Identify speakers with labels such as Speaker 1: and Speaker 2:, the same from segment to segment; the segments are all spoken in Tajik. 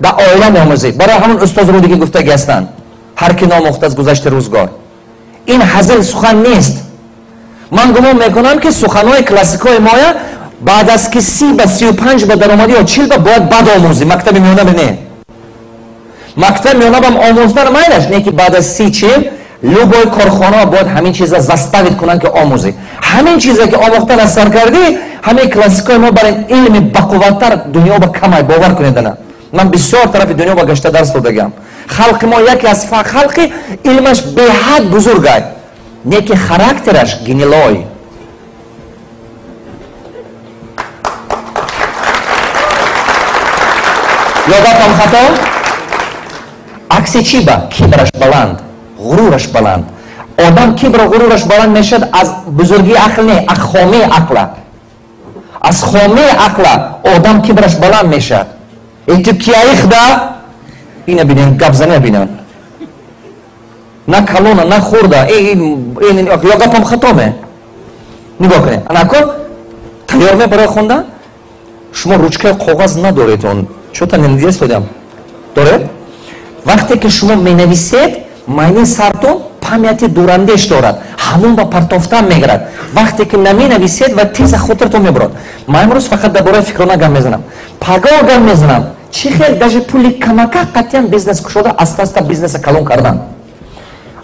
Speaker 1: Дар оила меомӯзӣ. Барои ҳамон устоз Рӯдакӣ гуфтагӣ ҳастанд: ҳар ки номӯхт аз гузашти рӯзгор. Ин ҳазил сухан нест. Ман гумон мекунам, ки суханҳои классикҳои моя баъд аз ки 30 ба 35 ба даромадӣ ё 40 ба бояд баъд омӯзӣ. Мактаби миёна не. Мактаби миёна бам омӯздан майлаш, не ки баъд аз 30-40 любой корхона бояд ҳамин чиза заставить кунанд, ки омӯзӣ. Ҳамин чизе ки омӯхтан аз сар кардӣ, ҳамин классикҳои мо бар ин илми бақувваттар дунё ба камай, бовар кунед ана. Ман бисёр тарафи дунё ба гашта дарс додагиам. Халқи мо яке аз халқи илмаш беҳад бузургай, не ки характераш гнилой. Ё гапам хато? Акси чӣ ба? Кибраш баланд, ғурураш баланд. Одам кибру ғурураш баланд мешавад аз бузургии ақл не, аз хомии ақла. Аз хомии ақла одам кибраш баланд мешавад. Э, ту кияихда? Ина бинен, гапзане бинен. На калона, на хурда. Ё гапам хато ме? Нигоҳ кунед. Анако тайёр ме барои хондан? Шумо ручкаи коғаз надоред он. Чё-то надидестодам. Доред? Вақте ки шумо менависед, майни сартон памяти дурандеш дорад, ҳамон ба партофтан мегирад. Вақте ки наменависед, ва теза хотиртон мебурад. Ман имрӯз фақат дар бораи фикрона гап мезанам. Пагоҳ гап мезанам, чӣ хел даже пули камака қатъиян бизнес кушода, аста аста бизнеса калон кардан.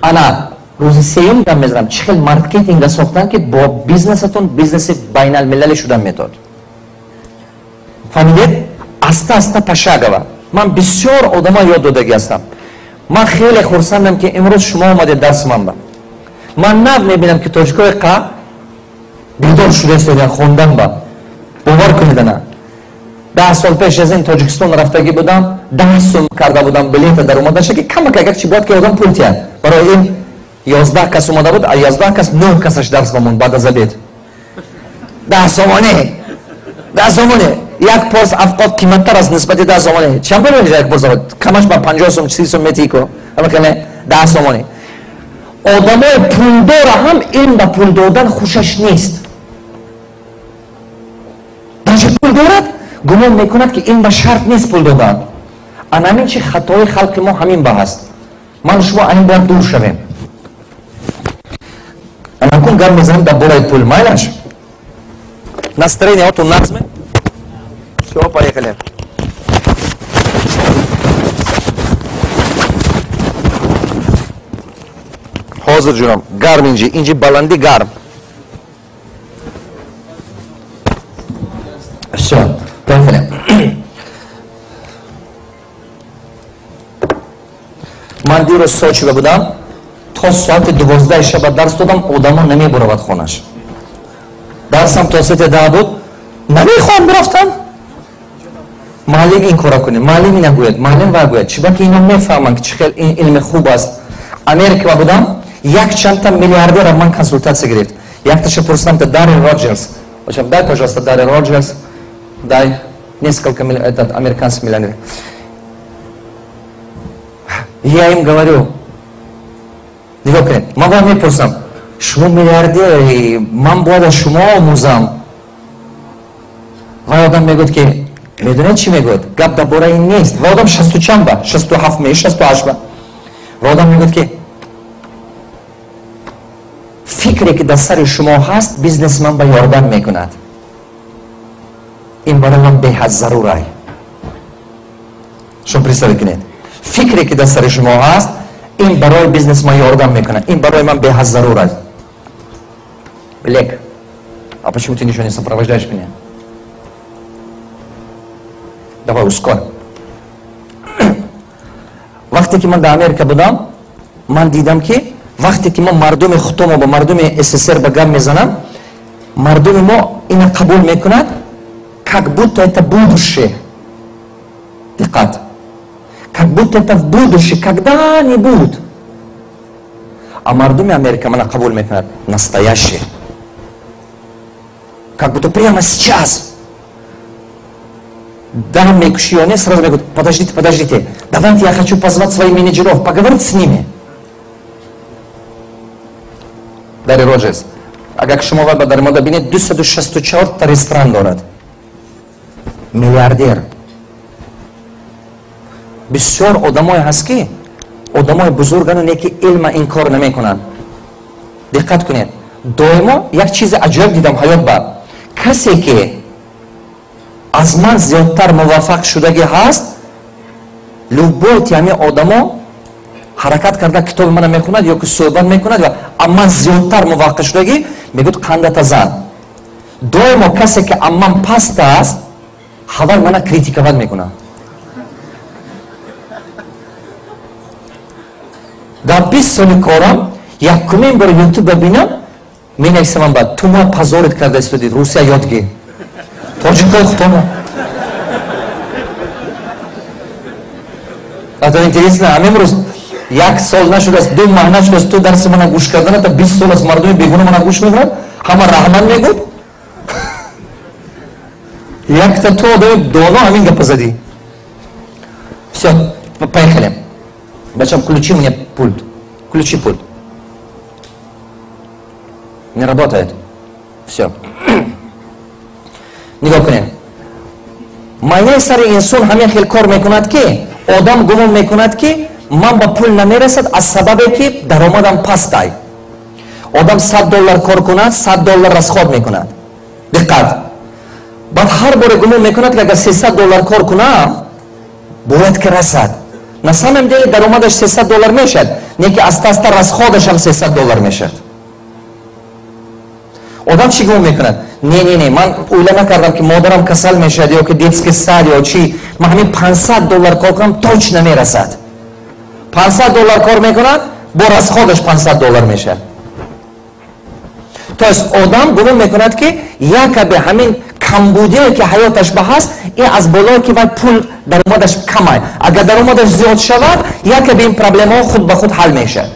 Speaker 1: Ана рӯзи сеюм гап мезанам, чӣ хел маркетинга сохтан, ки бо бизнесатон бизнеси байналмилалӣ шудан метод. Фаҳмидед? Аста аста, пошагово. Ман бисёр одамо ёд додагӣ ҳастам. Ман хеле хурсандам, ки имрӯз шумо омадед дарси ман ба. Ман нав мебинам, ки тоҷикои қа бедор шуда истодан хондан ба. Бовар кунед ана. 10 сол пеш аз ин Тоҷикистон рафтагӣ будам, 10 сум карда будам билета дар омадаша, ки камак агар чи бояд, ки одам пул тиҳад. Барои ин 11 кас омада буд, а 11 кас нӯҳ касаш дарс бамонд баъд аз обед. 10 сомонӣ. 10 сомонӣ. Як порс авқот қиматтар аст нисбати 10 сомонӣ. Чанд пул мешавад як порс авқот? Камаш ба 50 сум, 30 сум метиҳӣ ку. Ама 10 сомонӣ. Одамои пулдора ҳам илм ба пул додан хушаш нест. Даже пул дорад, гумон мекунад, ки ин ба шарт нест пул додан. Ана ҳамин чи хатои халқи мо ҳамин ба ҳаст. Ман шумо айн бояд дур шавем. Анакун гап мезанем дар бораи пул, майлаш? Настроение оту нағзме? Всё, поехали. Ҳозир ҷунам, гарм инҷи, инҷи баландӣ гарм. Всё, поехали. Ман дирӯз Сочиба будам, то соати 12 шаба дарс додам, одамо намебуравад хонаш. Дарсам то соати 10 буд, намехоҳам бирафтам. Муаллим ин кора кунед, муаллим ина гӯяд, муаллим ва гӯяд. Чиба ки ино мефаҳманд, ки чӣ хел ин илми хуб аст. Америка будам, як чандта миллиардера ман консултатсия гирифт. Якташа пурсидам, та Дарри Роджерс. Дай, пожалуйста, Дарри Роджерс, дай несколько этот, американцев миллионеров. Я им говорю, нигоҳ кунед, ман вам мепурсам, шумо миллиардери, ман бояд аз шумо омӯзам. Вай одам мегӯяд, ки медонед, чӣ мегӯяд? Гап дар бораи ин нест. Ва одам шасту чанд ба, 67 ме, 68 ба. Ва одам мегӯяд, ки фикре, ки дар сари шумо ҳаст, бизнеси ман ба ёрдам мекунад. Ин барои ман беҳад зарурай. Шумо представить кунед, фикре, ки дар сари шумо ҳаст, ин барои бизнеси ман ёрдам мекунад, ин барои ман беҳад зарур аст. Лек, а почему ты ничего не сопровождаешь меня? Давай ускорь. Вақте ки ман дар Америка будам, ман дидам, ки вақте ки мо мардуми худомо ба мардуми СССР ба гап мезанам, мардуми мо ина қабул мекунад, как будто это будущее. Диққат, как будто это в будущее когда-нибудь. А мардуми Америка мана қабул мекунад настоящее, как будто прямо сейчас. Да, мекуши, они сразу мегӯяд: «Подождите, подождите, давайте, я хочу позвать своих менеджеров, поговорить с ними». Дарри Роджерс, агар шумо ва дар мода бинед, 264 та ресторан дорад, миллиардер. Бисёр одамое ҳаст, ки одамои бузургану не ки илма инкор намекунанд. Диққат кунед, доимо як чизи аҷоиб дидам ҳаёт ба касе ки аз ман зиёдтар муваффақ шудагӣ ҳаст, любой ти ҳамин одамо ҳаракат карда китоби мана мехонад ё ки суҳбат мекунад ва аз ман зиёдтар муваффақ шудагӣ, мегӯяд: «Қандата зан». Доимо касе ки аз ман паст аст, ҳавай мана критиковать мекунад. Дар 20 соли корам якумин бор Ютуба бинам, менависамам ба ту: «Ма позорить карда истоди, Русия ёд гир, тоҷикои худомо». Это интересно, ҳамин рӯз як сол нашудааст, 2 маҳ нашудааст, ту дарси мана гӯш карданата 20 сол аст, мардуми бегуна мана гӯш мекунад, ҳама раҳмат мегӯд, якта ту одами доно ҳамин гапа задӣ. Все, поехали. Бачам, включи мне пульт, включи пульт. Не работает. Все, нигоҳ кунед, майнаи сари инсон ҳамин хел кор мекунад, ки одам гумон мекунад, ки ман ба пул намерасад аз сабабе ки даромадам пастай. Одам 100 доллар кор кунад, 100 доллар расход мекунад. Диққат, баъд ҳар боре гумон мекунад, ки агар 300 доллар кор кунам, бояд ки расад. На самом деле даромадаш 300 доллар мешавад, не ки аста аста расходашам 300 доллар мешавад. Одам чӣ гумон мекунад? Не, не, не, ман ойла накардам, ки модарам касал мешавад ё ки детский сад ё чӣ, ман ҳамин 500 доллар кор кунам, точно мерасад. 500 доллар кор мекунад, бо расходаш 500 доллар мешавад. То есть одам гумон мекунад, ки якобы ҳамин камбудие, ки ҳаёташ ба ҳаст, ин аз болое ки вай пул даромадаш камай. Агар даромадаш зиёд шавад, якобы ин проблемаҳо худ ба худ ҳал мешавад.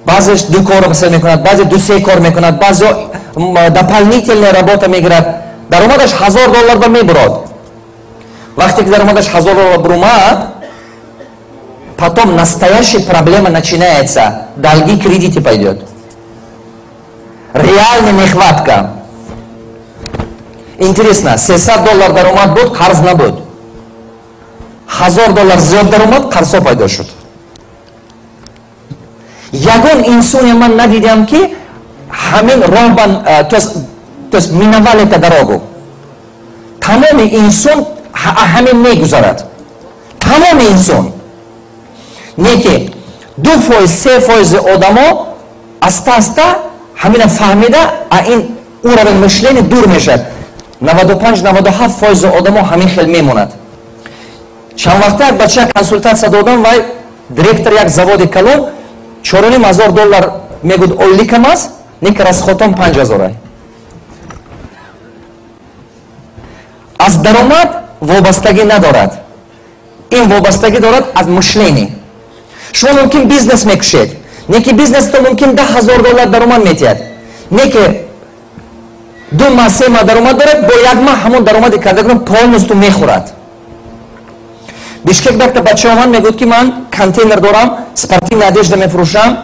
Speaker 1: Баъзеш ду кор масала мекунад, баъзе ду се кор мекунад, баъзе дополнительная работа мегирад. Даромадаш 1000 доллар ба мебурод. Вақте ки даромадаш 1000 доллар бурумад, потом настоящая проблема начинается: долги, кредиты пойдет, реальная нехватка. Интересно, 300 доллар даромад буд, қарз набуд, 1000 доллар зиёд даромад, қарзҳо пайдо шуд. Ягон инсоне ман надидам, ки ҳамин роҳбан, то есть миновал эта дорогу. Тамоми инсон ҳамин мегузарад, тамоми инсон. Не ки 2%, 3 фоизи одамо аста аста ҳамина фаҳмида, а ин уровень мышления дур мешавад. 95, 97 фоизи одамо ҳамин хел мемонад. Чанд вақта як бача консултатсия додам, вай директор як заводи калон, 4500 доллар мегӯд ойликам аст, не ки расходам 5000. Аз даромад вобастагӣ надорад, ин вобастагӣ дорад аз мышление. Шумо мумкин бизнес мекушед, не ки бизнесто мумкин 10 000 доллар даромад метиҳад, не ки 2 маҳ, 3 маҳ даромад дорад, бо як маҳ ҳамон даромади кардагиро полностью мехӯрад. Бишкек якта бача омад, мегӯяд, ки ман контейнер дорам, спортивная одежда мефурӯшам,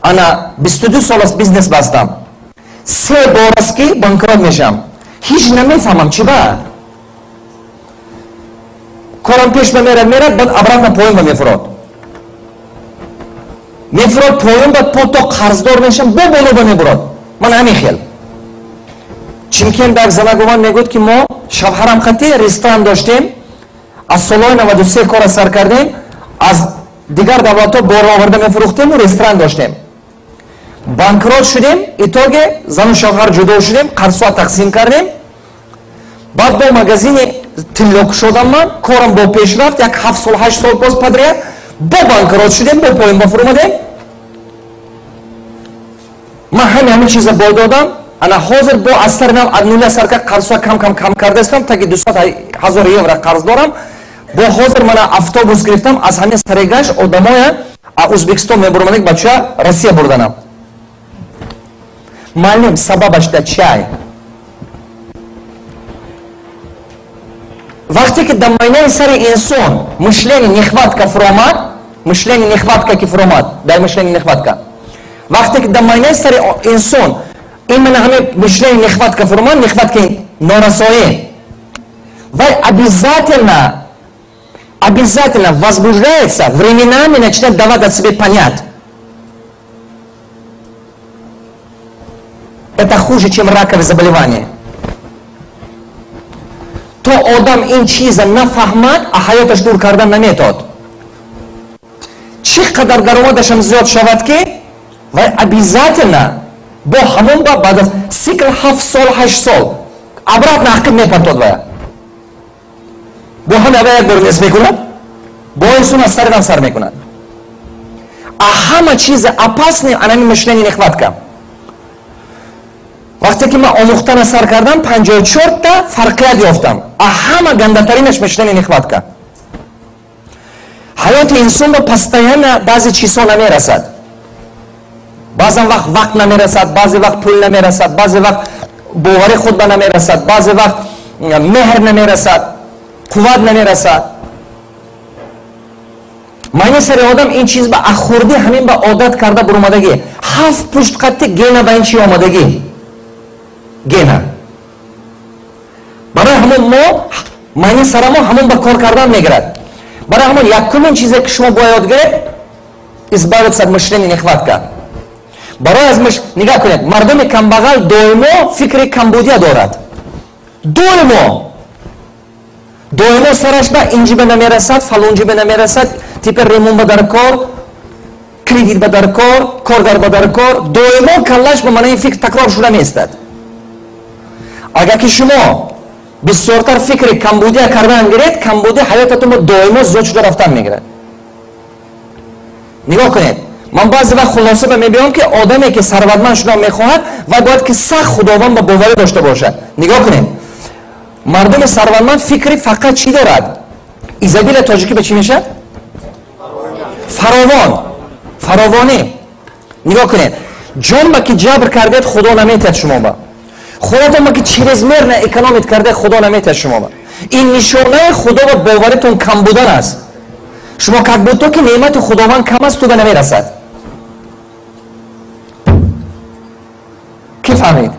Speaker 1: ана 22 сол аст бизнес бастам, се бор аст ки банкрот мешавам, ҳеҷ намефаҳмам чӣ ба. Корам пеш ба мерад, мерад, баъд обратно поён ба мефурод, мефурод поён ба, то қарздор мешавам, бо боло ба мебурод. Ман ҳамин хел. Чимкент як занак омад, мегӯяд, ки мо шавҳарам хати ресторан доштем, аз солҳои 93 кора сар кардем, аз дигар давлатҳо бор оварда мефурӯхтему ресторан доштем, банкрот шудем, итоге зану шавҳар ҷудо шудем, қарзҳо тақсим кардем, баъд бо магазини тилло кушодам ман, корам бо пеш рафт, як 7 сол, 8 сол боз подряд, бо банкрот шудем, бо поён ба фуромадем. Ман ҳами ҳамин чиза бой додам, ана ҳозир бо аз сари нав, аз нуля сар кард, қарзҳо кам кам кам кардаистам, таги 200 000 евро қарз дорам. Бо ҳозир мана автобус гирифтам, аз ҳамин сарегаш одамоя Узбекистон мебуромадак, бача Россия бурданам. Маълум сабабаш да чай? Вақте ки дар майнаи сари инсон мышление нехватка фуромад, мышление нехватка ки фуромад, дар мышление нехватка, вақте ки дар майнаи сари инсон именно ҳамин мышление нехватка фуромад, нехватка, норасоӣ, вай обязательно Обязательно возбуждается, временами начинает давать о себе понять. Это хуже, чем раковое заболевание. То одам ин чиза нафаҳмад, а ҳаёташ дур кардан наметод. Чӣ қадар даромадашам зиёд шавад, ки вай обязательно бо ҳамон ба баъд аз цикл 7 сол, 8 сол обратно ақиб мепартод вая. Бо ҳама ава як бор нес мекунад, бо инсон аз сари сар мекунад. А ҳама чиза опасный анами мышление нехватка. Вақте ки ман омӯхтана сар кардам, 54-та фарқият ёфтам, а ҳама гандатаринаш мышление нехватка. Ҳаёти инсон ба постоянно баъзе чизҳо намерасад. Баъзан вақт вақт намерасад, баъзе вақт пул намерасад, баъзе вақт бовари худ ба намерасад, баъзе вақт меҳр намерасад, қувват намерасад. Маъни сари одам ин чиз ба ахурдӣ ҳамин ба одат карда бурумадагӣ, ҳафт пушт қатти гена ба ин чи омадагӣ, гена. Барои ҳамон мо маъни сарамо ҳамон ба кор кардан мегирад. Барои ҳамон якумин чизе, ки шумо бояд ёд гиред, избавиться от мышления нехватка. Барои аз мыш нигаҳ кунед, мардуми камбағал доимо фикри камбудия дорад, доимо, доимо сараш ба инҷиба намерасад, фалонҷиба намерасад, теперь ремонт ба дар кор, кредит ба дар кор, коргар ба дар кор. Доимо каллаш ба мана ин фикр такрор шуда меистад. Агар ки шумо бисёртар фикри камбудия кардан гиред, камбудия ҳаётатонро доимо зиёд шуда рафтан мегирад. Нигоҳ кунед, ман баъзе вақт хулоса ба мебиём, ки одаме, ки сарватманд шудан мехоҳад, вай бояд ки сахт Худованд ба боварӣ дошта бошад. Нигоҳ кунед, мардуми сарватманд фикри фақат чӣ дорад? Изобилие тоҷикӣ ба чӣ мешавад? Фаровон, фаровонӣ. Нигоҳ кунед, ҷон ба ки ҷабр кардед, Худо наметиҳад шумо ба. Худотон ба ки чрезмерно экономить карде, Худо наметиҳад шумо ба. Ин нишонаи Худо ба боваритон кам будан аст. Шумо как будто ки неъмати Худованд кам аст, ту ба намерасад. Ки фаҳмид?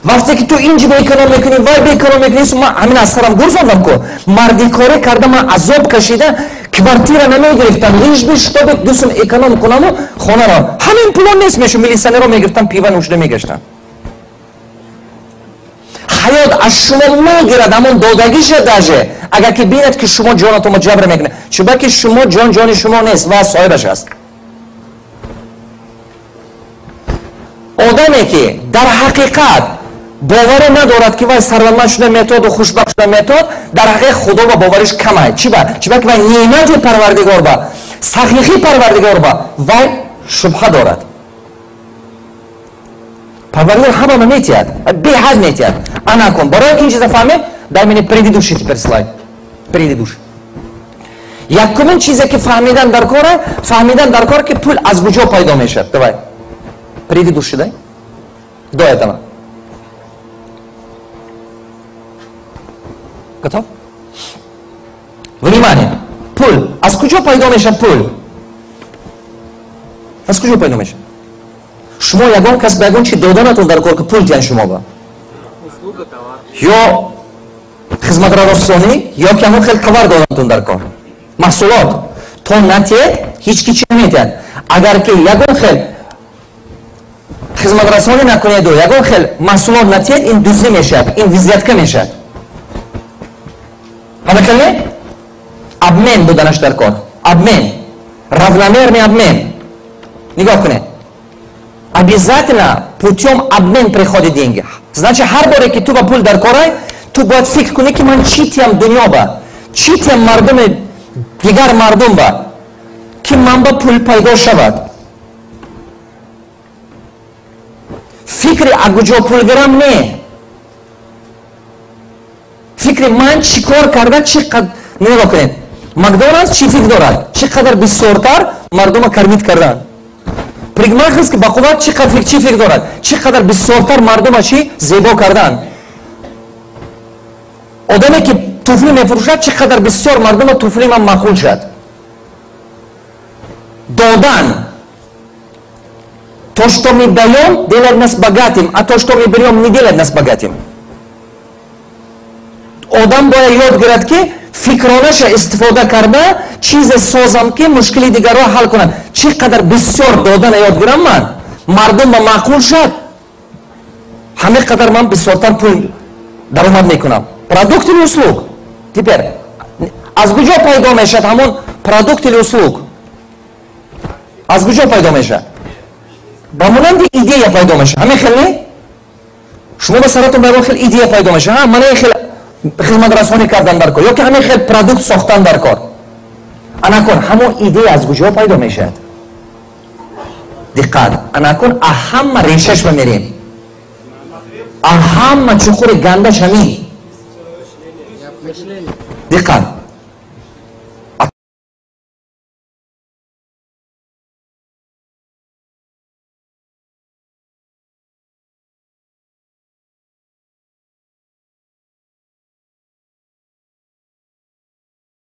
Speaker 1: Вақте ки ту инҷи беэконом мекунӣ, вай беэконом мекунӣ, ман ҳамин аз сарам гурзондам ку, мардикорӣ карда, ман азоб кашида квартира намегирифтам, лишь бы чтобы дусум эконом кунаму хонаро. Ҳамин пуло нест мешу, милиционеро мегирифтам, пива нӯшида мегаштам. Ҳаёт аз шумо мегирад ҳамон додагиша, даже агар ки бинад, ки шумо ҷонатонро ҷабр мекунед, чунки шумо ҷон ҷони шумо нест ва соҳибаш аст. Одаме, ки дар ҳақиқат боварӣ надорад, ки вай сарватманд шуда методу хушбахт шуда метод, дар ҳақиқат Худо ба бовариш камай. Чи ба? Чиба ки вай неъмати Парвардигор ба, саҳиҳи Парвардигор ба вай шубҳа дорад. Парвардигор ҳамама метиҳад, беҳад метиҳад. Ана кун, барои ки ин чиза фаҳмед, дай мне предыдущий теперь слайд, предыдущий. Якумин чизе, ки фаҳмидан дар кора, фаҳмидан дар кор, ки пул аз куҷо пайдо мешавад. Давай предыдущий, дай до этого. Готов? Внимание, пул аз куҷо пайдо мешавад? Пул аз куҷо пайдо мешавад? Шумо ягон кас ба ягон чи доданатон дар кор, ки пул диҳанд шумо ба, ё хизматрасонӣ, ё ки ҳамон хел товар доданатон дар кор, маҳсулот. То натиҳед, ҳеҷ ки чи наметиҳад. Агар ки ягон хел хизматрасонӣ накунеду ягон хел маҳсулот натиҳед, ин дуздӣ мешавад, ин взятка мешавад. Ҳамакале обмен буданаш дар кор, обмен, равномерный обмен. Нигоҳ кунед, обязательно путем обмен приходит деньги. Значит, ҳар боре ки ту ба пул дар корай, ту бояд фикр кунӣ, ки ман чӣ тиям дунё ба, чӣ тиям мардуми дигар, мардум ба, ки ман ба пул пайдо шавад. Фикри а куҷо пул гирам не, фикри ман чӣ кор карда, чӣ. Нигоҳ кунед, Макдоналдс чӣ фикр дорад? Чӣ қадар бисёртар мардума кормить кардан. Парикмахерский бақувват чӣ фикр дорад? Чӣ қадар бисёртар мардума чӣ зебо кардан. Одаме, ки туфли мефурӯшад, чӣ қадар бисёр мардума туфли ман маъқул шад. Додан. То, что мы даем, делает нас богатым, а то, что мы берем, не делает нас богатым. Одам бояд ёд гирад, ки Фикронаша истифода карда, чизе созам, ки мушкили дигарро ҳал кунад. Чӣ қадар бисёр додана ёд гирам, ман мардум ба маъқул шад, ҳамин қадар ман бисёртар пул даромад мекунам. Продукт или услуг? Теперь аз куҷо пайдо мешавад ҳамон продукт или услуг? Аз куҷо пайдо мешавад? Ба монанди идея пайдо мешавад. Ҳамин хел не? Шумо ба саратон ба ягон хел идея пайдо мешавад: мана ин хел хизматрасонӣ кардан дар кор ё ки ҳамин хел продукт сохтан дар кор. Анакун, ҳамон идея аз куҷо пайдо мешавад? Диққат, анакун аҳамма решаш ба мерем, аҳамма чуқури гандаш ҳамин. Диққат.